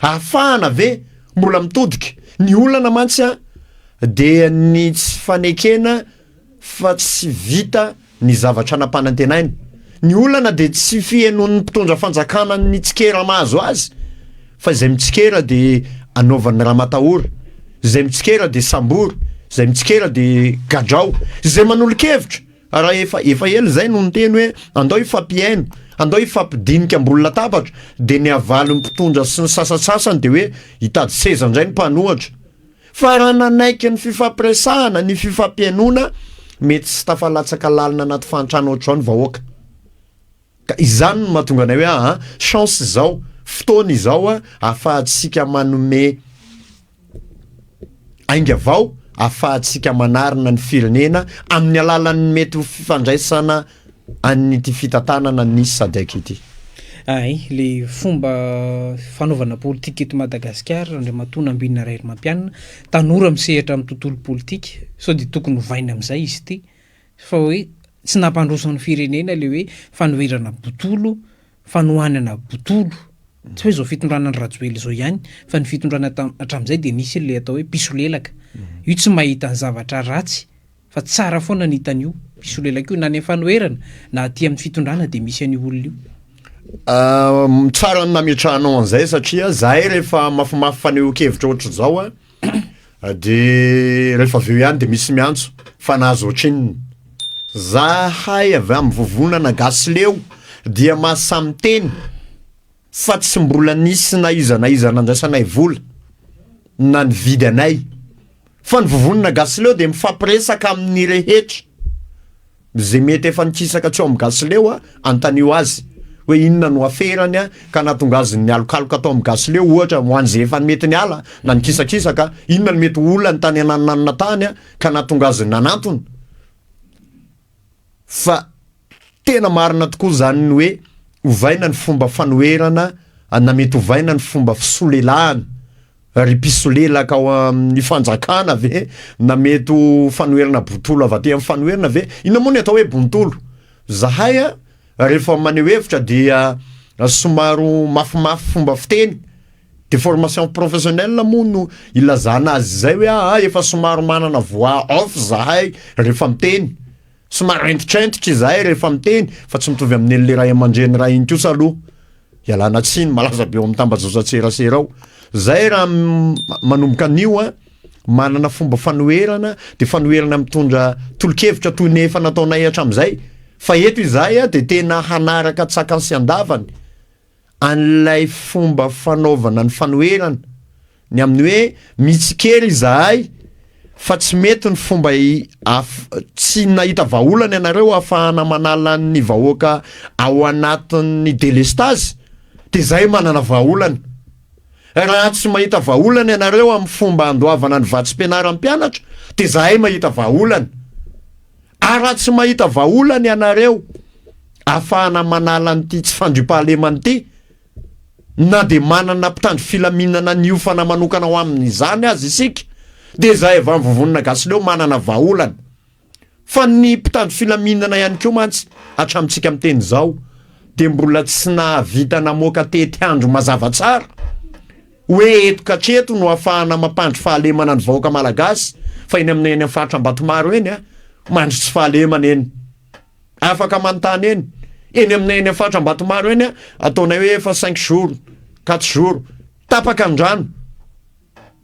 ahafahana ve mbola mitodika? Ny olana mantsy an dia ny tsy fanekena fa tsy vita ny zavatra nampanantenaina. Ny olana dia tsy fihainoan'ny mpitondra fanjakana ny tsikera mahazo azy fa izay mitsikera dia anaovany ramatahora, izay mitsikera dia sambory, izay mitsikera dia gadrao, izay manolo-kevitra raha efa efa ela izay no niteny hoe andao hifampihaino, andao hifampidinika ambony latabatra dia ny havalin'ny mpitondra sy ny sasantsasany dia hoe hitady seza indray ny mpanohatra. Fa raha nanaiky ny fifampiresahana, ny fifampihainoana, mety tsy tafalatsaka lalina anaty fahantrana ohatr'izao ny vahoaka. Ka izany no mahatonga anay hoe aa, chance izao, fotoana izao ahafahantsika manome ainga vao, ahafahantsika manarina ny firenena amin'ny alalan'ny mety ho fifandraisana an'ity fitantanana ny Sadec ity. Ay, le fomba fanaovana politika eto Madagasikara, Andriamatoa Nambinina Raherimampianina, tanora misehatra amin'ny tontolo politika, sao dia tokony hovaina amin'izay izy ity, fa hoe tsy nampandroso ny firenena le hoe fanoherana botolo, fanohanana botolo, tsy hoe izao fitondrana Andry Rajoelina izao ihany, fa ny fitondrana hatramin'izay dia nisy le atao hoe mpisolelaka, io tsy mahita ny zavatra ratsy Fa tsara foana ny hitany io mpisolelaka io na any amin'ny fanoherana na aty amin'ny fitondrana dia misy an'io olona io. Tsara ny nametrahanao an'izay satria zahay rehefa mafimafy fanehoan-kevitra ohatr'izao a de rehefa avy eo ihany de misy miantso fa nahazo ohatrinona. Zahay avy amin'ny vovonana Gasy Leo dia mahasahy miteny fa tsy mbola nisy na iza na iza nandraisanay vola na nividy anay Fa ny vovonana Gasileo dia mifampiresaka amin'ny rehetra. Izay mety efa nikisaka tsy ao amin'ny Gasileo a, anontanio azy hoe inona no aferany a, ka nahatonga azy nialokaloka tao amin'ny Gasileo ohatra, ho an'izay efa mety niala na nikisakisaka, inona no mety ho olany tany ananonanona tany a, ka nahatonga azy nanantona. Fa tena marina tokoa izany ny hoe ovaina ny fomba fanoherana na mety ovaina ny fomba fisolelahana. Ry mpisolelaka ao amin'ny fanjakana ve na mety ho fanoherana bontolo avy aty amin'ny fanoherana ve? Inona moa ny atao hoe bontolo? Zahay a, rehefa maneho hevitra dia somary mafimafy fomba fiteny, déformation professionnelle moa no ilazana azy izay hoe aa efa somary manana voix off zahay rehefa miteny, somary hentitrentitra izahay rehefa miteny fa tsy mitovy amin'ny an'le ray aman-dreny ray iny kosa aloha. Ialana tsiny, malaza be ao amin'ny tambajotran-tserasera ao. Zay raha manomboka anio an, manana fomba fanoherana, de fanoherana mitondra tolo-kevitra toy ny efa nataonay hatramin'izay, fa eto izahay an de tena hanaraka an-tsakany sy an-davany an'ilay fomba fanaovana ny fanoherana. Ny amin'ny hoe mitsikera izahay fa tsy mety ny fomba tsy nahita vahaolana ianareo ahafahana manala ny vahoaka ao anatin'ny delestazy dia izahay manana vahaolana. Raha tsy mahita vahaolana ianareo amin'ny fomba handoavana ny vatsim-pianaran'ny mpianatra dia izahay mahita vahaolana. Ary raha tsy mahita vahaolana ianareo ahafahana manala an'ity tsy fandriampahalemana ity Na dia manana mpitandro filaminana niofana manokana ho amin'izany aza isika, dia izahay avy amin'ny Vovonana Gasileo manana vahaolana. Fa ny mpitandro filaminana ihany koa mantsy, hatramintsika miteny izao, dia mbola tsy nahavita namoaka tetiandro mazava tsara hoe eto ka hatreto no ahafahana mampandry fahalemana ny vahoaka malagasy, fa eny amin'ny eny amin'ny faritra Ambatomaro eny, mandry tsy fahalemana eny. Afaka manontany eny. Eny aminay eny amin'ny faritra Ambatomaro eny, ataonay hoe efa cinq jours, quatre jours, tapaka ny rano.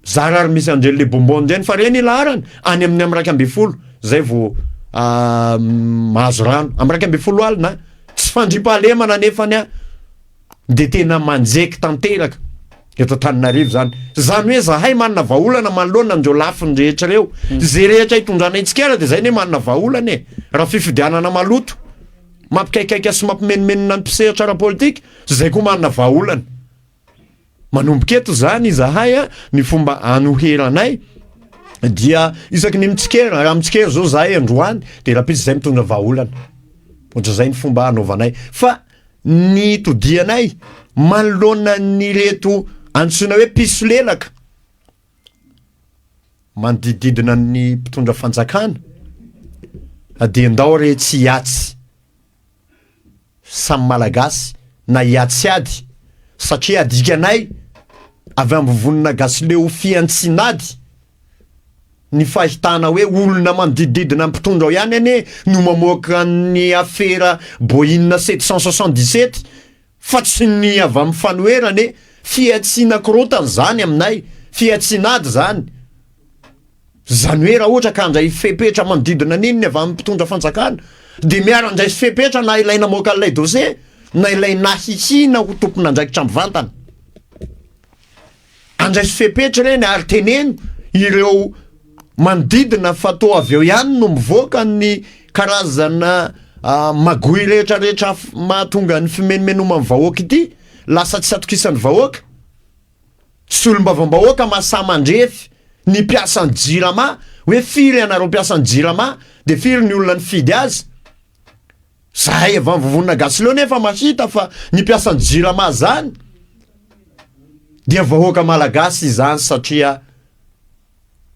Zara ary misy an'ireny le bonbon ireny fa ireny ilaharana any amin'ny amin'ny 11 zay vao mahazo rano. Amin'ny 11 alina, tsy fandriampahalemana nefany an. dia tena manjeky tanteraka eto Antananarivo zany. Zany hoe zahay manana vahaolana manoloana an'ireo lafiny rehetra ireo. Izay rehetra hitondranay tsikera dia zay anie manana vahaolana e. Raha fifidianana maloto, mampikaikaika sy mampimenomenona ny mpisehatra ara-politika, zay koa manana vahaolana. Manomboka eto zany izahay a, ny fomba anoheranay dia isaky ny mitsikera, raha mitsikera zao zahay androany dia rahampitso zay mitondra vahaolana. Ohatran'izay ny fomba anaovanay. Fa ny todianay manoloana an'ireto antsoina hoe mpisolelaka manodidididina ny mpitondra fanjakana dia ndao re tsy hiatsy samy malagasy na hiatsy ady satria adikanay avy amin'ny vovonana gasileo fiantsinady Ny fahitana hoe olona manodidididina ny mpitondra ao ihany anie no mamoaka ny afera Boeing 777 fa tsy ny avy amin'ny fanoherana e! Fihantsiana korontana izany aminay, fihantsiana ady izany. Izany hoe raha ohatra ka handray fepetra manodidina an'iny ny avy amin'ny mpitondra fanjakana dia miara-handray fepetra na ilay namoaka an'ilay dossier na ilay nahihiana ho tompon'andraikitra mivantana. Andraiso fepetra ireny ary teneno ireo manodidina fa toa avy eo ihany no mivoaka ny karazana magoy rehetra rehetra mahatonga ny fimenomenoman'ny vahoaka ity lasa tsy atokisan'ny vahoaka. Solombavambahoaka mahasahy mandrefy ny mpiasan'ny jirama hoe firy ianareo mpiasan'ny jirama dia firy ny olona nifidy azy. Zahay avy any Vovonana Gasileo nefa mahita fa ny mpiasan'ny Jirama zany dia vahoaka malagasy izany satria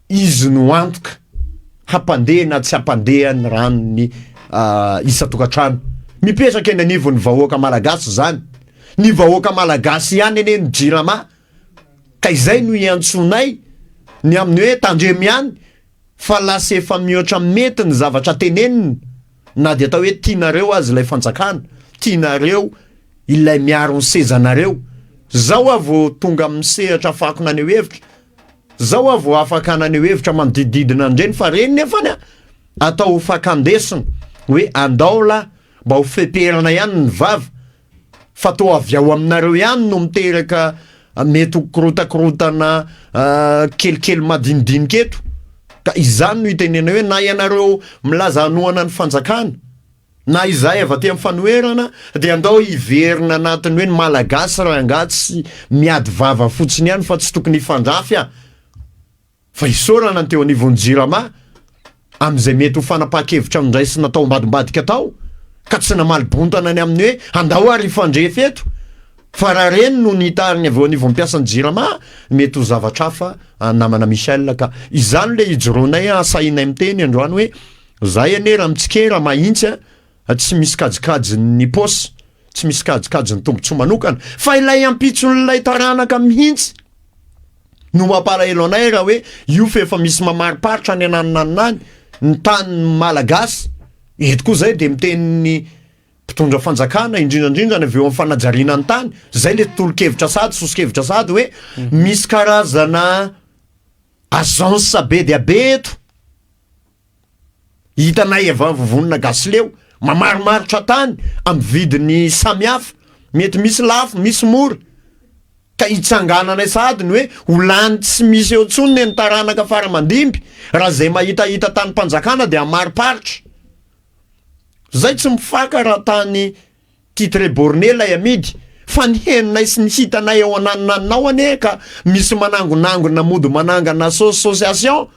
izy no antoka hampandeha na tsy hampandeha ny ranon'ny isan-tokantrano. Mipetraka eny anivon'ny vahoaka malagasy izany. Ny vahoaka malagasy ihany anie no Jirama ka izay no iantsoanay ny amin'ny hoe tandremo ihany fa lasa efa mihoatra mety ny zavatra tenenina na dia atao hoe tianareo aza ilay fanjakana, tianareo ilay miaro ny sezanareo. Zao aho vao tonga amin'ny sehatra afahako naneho hevitra, zao aho vao afaka naneho hevitra manodidididina an'ireny fa reny nefany a, atao ho fakan-desona hoe andao lahy mba ho feperana ihany ny vava fa toa avy ao aminareo ihany no miteraka mety ho korotakorontana kelikely madinidinika eto ka izany no itenenay hoe na ianareo milaza hanohana ny fanjakana na izahay avy aty amin'ny fanoherana dia andao hiverina anatin'ny hoe ny malagasy rangahy tsy miady vava fotsiny ihany fa tsy tokony hifandrafy a! Fa isaorana ny teo anivon'ny Jirama amin'izay mety ho fanapahan-kevitra noraisina tao ambadimbadika tao ka tsy namaly bontana ny amin'ny hoe andao ary hifandrefy eto fa raha ireny no nitariny avy eo anivon'ny mpiasan'ny Jirama mety ho zavatra hafa namana Michel ka izany le ijoroanay asahinay miteny androany hoe zahay anie raha mitsikera mahintsy a tsy misy kajikajin'ny paosy tsy misy kajikajin'ny tombotsoa manokana fa ilay ampitson'ilay taranaka mihitsy no mampalahelo anay raha hoe io fa efa misy mamariparitra any ananonanona any ny tany malagasy, eto koa zay de miteny ny mpitondra fanjakana, indrindra indrindra ny avy eo amin'ny fanajariana ny tany, zay le tolo-kevitra sady, soso-kevitra sady hoe misy karazana agence be dia be eto, hitanay avy amin'ny vovonana Gasileo, mamarimaritra tany amin'ny vidiny samihafa, mety misy lafo, misy mora, ka hitsangananay sahady ny hoe ho lany tsy misy eo intsony ny taranaka fara aman-dimby, raha zay mahitahita tanim-panjakana dia hamariparitra. Zay tsy mifaka raha tany titre borné lay amidy fa ny henonay sy ny hitanay ao ananonanona ao anie ka misy manangonangona mody manangana association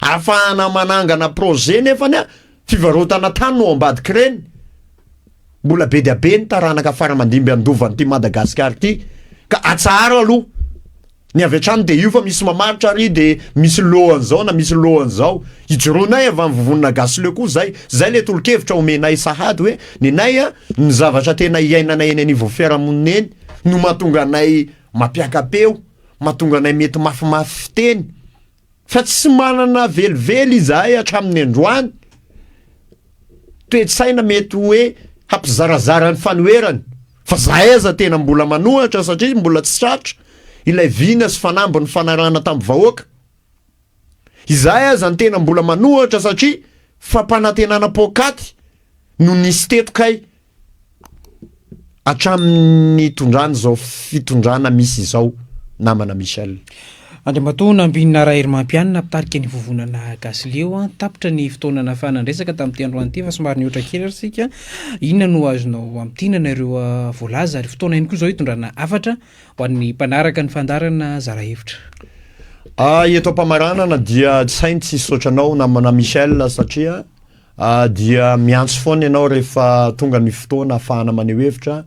ahafahana manangana projet nefany a fivarotana tany no ao ambadik'ireny. Mbola be dia be ny taranaka fara mandimby handova an'ity Madagasikara ity ka atsaharo aloha. Ny avy hatrany dia io fa misy mamaritra ary dia misy lot an'izao na misy lot an'izao. Ijoroanay avy amin'ny vovonana Gasileo koa izay. Izay ilay tolo-kevitra omenay sahady hoe nenay a, ny zavatra tena iainanay eny anivon'ny fiarahamonina eny no mahatonga anay mampiaka-peo, mahatonga anay mety mafimafy fiteny. Fa tsy manana velively izahay hatramin'ny androany toe-tsaina mety hoe hampizarazara ny fanoherana fa zahay aza tena mbola manohatra satria mbola tsy tratra ilay vina sy fanamby nifanarahana tamin'ny vahoaka. Izahay aza ny tena mbola manohatra satria fampanantenana poakaty no nisy teto kay hatramin'ny nitondrany izao fitondrana misy izao namana Michel. Andriamatoa Nambinina Raherimampianina, mpitarika ny vovonana Gasy Leo, tapitra ny fotoana nahafahana niresaka tamin'ity androany ity fa somary nihoatra kely ary isika. Inona no azonao amintinana ireo voalaza ary fotoana ihany koa izao hitondrana hafatra ho an'ny mpanaraka ny fandaharana zara hevitra. Eto am-pamaranana dia tsy hay ny tsy hisaotra anao namana Michel satria Dia miantso foana ianao rehefa tonga ny fotoana ahafahana maneho hevitra.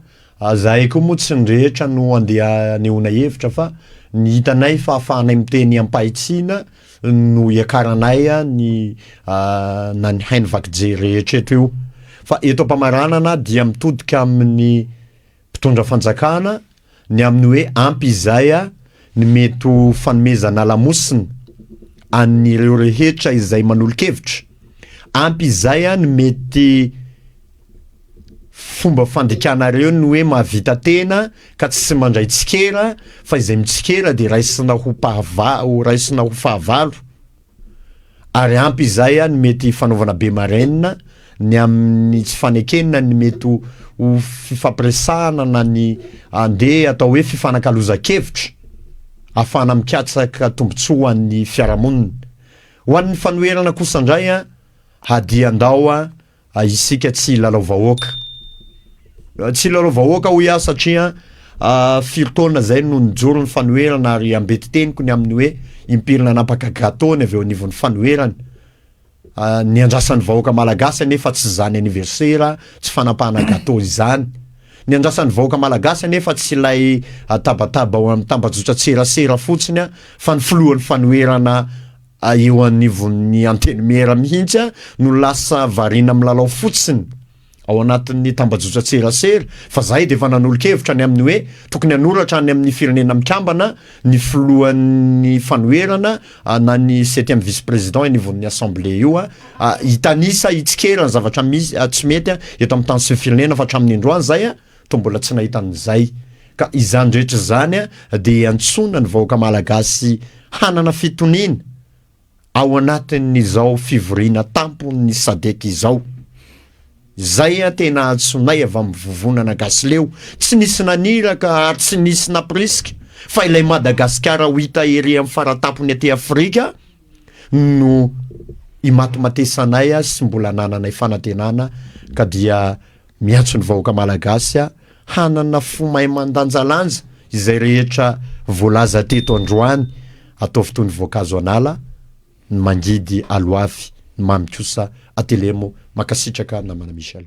Zahay koa moa tsy ny rehetra no andeha hanehoana hevitra fa ny hitanay fa ahafahanay miteny am-pahitsiana no hiakaranay ny na ny haino vaky jery rehetra eto io. Fa eto am-pamaranana dia mitodika amin'ny mpitondra fanjakana ny amin'ny hoe ampy izay ny mety ho fanomezana lamosina an'ireo rehetra izay manolo-kevitra, ampy izay ny mety fomba fandikanareo ny hoe mahavita tena ka tsy mandray tsikera fa izay mitsikera dia raisina ho mpahava- ho raisina ho fahavalo. Ary ampy izay ny mety fanaovana be maraina ny amin'ny tsy fanekena ny mety ho fifampiresahana na ny andeha atao hoe fifanakalozan-kevitra ahafahana mikatsaka tombontsoa ho an'ny fiarahamonina. Ho an'ny fanoherana kosa indray hadia andao isika tsy hilalao vahoaka. Tsy hilalao vahoaka hoy aho satria firy taona izay no nijoro ny fanoherana ary ambeti-teniko ny amin'ny hoe impiry nanapaka gâteau ny avy eo anivon'ny fanoherana. Ny andrasan'ny vahoaka malagasy anefa tsy izany anniversaire, tsy fanapahana gâteau izany. Ny andrasan'ny vahoaka malagasy anefa tsy ilay tabataba ao amin'ny tambajotran-tserasera fotsiny fa ny filohan'ny fanoherana eo anivon'ny antenimiera mihitsy no lasa variana milalao fotsiny ao anatin'ny tambajotran-tserasera fa zahay dia efa nanolo-kevitra ny amin'ny hoe tokony hanoratra any amin'ny firenena mikambana ny filohan'ny fanoherana na ny septième vice président anivon'ny assemblée io hitanisa hitsikera ny zavatra misy tsy mety eto amin'ny tany sy ny firenena fa hatramin'ny androany zay toa mbola tsy nahita an'izay ka izany rehetra izany dia iantsoana ny vahoaka malagasy hanana fitoniana ao anatin'izao fivoriana tampon'ny Sadec izao. Izay tena antsonay avy amin'ny vovonana Gasileo, tsy nisy naniraka ary tsy nisy nampirisika fa ilay Madagasikara ho hita ery amin'ny faratampony aty Afrika no imatimatesanay sy mbola anananay fanantenana ka dia Miantso ny vahoaka Malagasy hanana fo mahay mandanjalanja izay rehetra voalaza teto androany, ataovy toy ny voankazo an'ala, ny mangidy aloavy, ny mamy kosa atelemo, mankasitraka namana Michel.